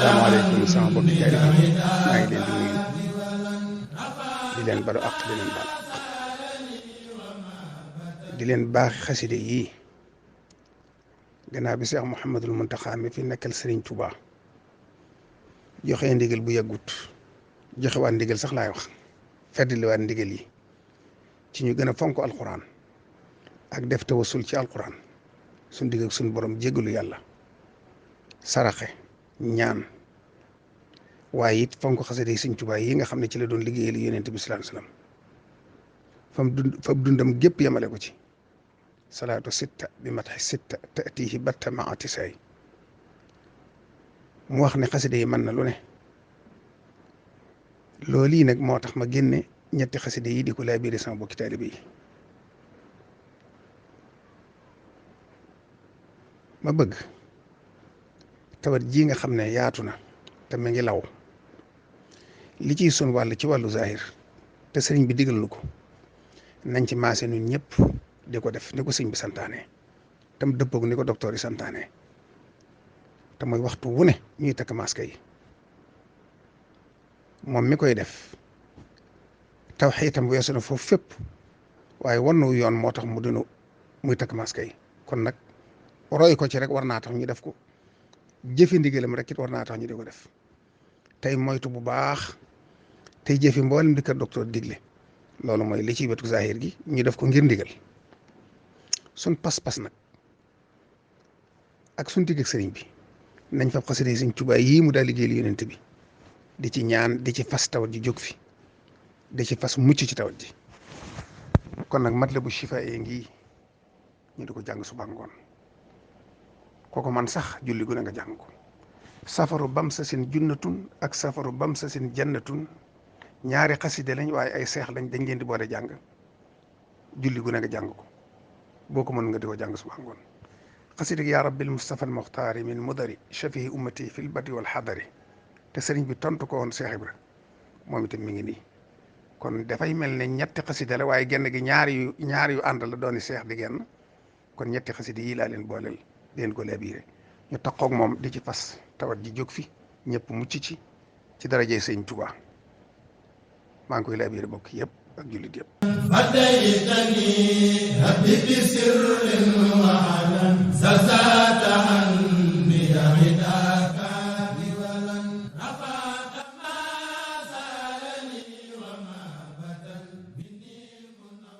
asalaamaaleykum sama mbokki jaay maa ngi leen di nuyu di leen balu àq di leen baal di leen baax xaside yii gannaaw bi Seex Muhammadul Muntaxa mi fi nekkal Sëriñ Tuuba joxe ndigal bu yàggut joxe waat ndigal sax laay wax feddali waat ndigal yi ci ñu gën a fonk alquran ak def tawassul ci alquran suñ digg ak suñ borom jéggalu yàlla saraxe ñaan waaye it fonk xasida yi Sëriñ Tuubaa yi nga xam ne ci la doon liggéeyal Yonent bi sallallahu alayhi wasallam fam dundam gépp yemale ko ci salaatu sitta bi matxi sitta taatihi batta maa tisaay mu wax ne xasida yi mën na lu ne loolu yi nag moo tax ma génne ñetti xasida yi di ko laa biire sama bokki taalibe yi ma bëgg tawat ji nga xam ne yaatu na te mu ngi law li ciy sun wàll ci wàllu zahir te sëriñ bi digal nu ko nañ ci maase ñun ñëpp di ko def ni ko sëriñ bi santaane tam dëppoog ni ko docteur yi santaane te mooy waxtu wu ne ñuy takk masque yi moom mi koy def taw xiitam weesu na foofu fépp waaye wannu yoon moo tax mu dinu muy takk masque yi kon nag roy ko ci rek war naa tax ñu def ko jëfi ndigalam rek it war naa tax ñu di ko def tey moytu bu baax tey jëfi mboolem di kër docteur digle loolu mooy li ci wetu zahir gi ñu def ko ngir ndigal suñ pas-pas nag ak suñ digg ak sëriñ bi nañ fa xasida yi Sëriñ Tuubaa yii mu daal liggéeyal Yonent bi di ci ñaan di ci fas tawat ji jóg fi di ci fas mucc ci tawat ji kon nag Matlabu Chifa yi ngi ñu di ko jàng suba ngoon kooku man sax julli gu ne nga jàng ko safaru bam sa sin junnatun ak safaru bam sa sin jannatun ñaari xaside lañ waaye ay seex lañ dañ leen di boole jàng julli gu ne nga jàng ko boo ko mën nga di ko jàng suba ngoon xaside yaa rabbil mustafa al muxtaari min mudari shafihi ummati fil badi wal xadari te sëriñ bi tontu ko woon Seex Ibra moom itam mi ngi nii kon dafay mel ne ñetti xaside la waaye genn gi ñaari yu ànd la dooni seex di genn kon ñetti xaside yii laa leen booleel leen ko laabiré ñu taqoog moom di ci fas tawat ji jóg fi ñëpp mucc ci darajey Sëriñ Tuubaa maa ngi koy laabiré bokk yëpp ak jullit yëpp fadaytani habibi sirrin wa alan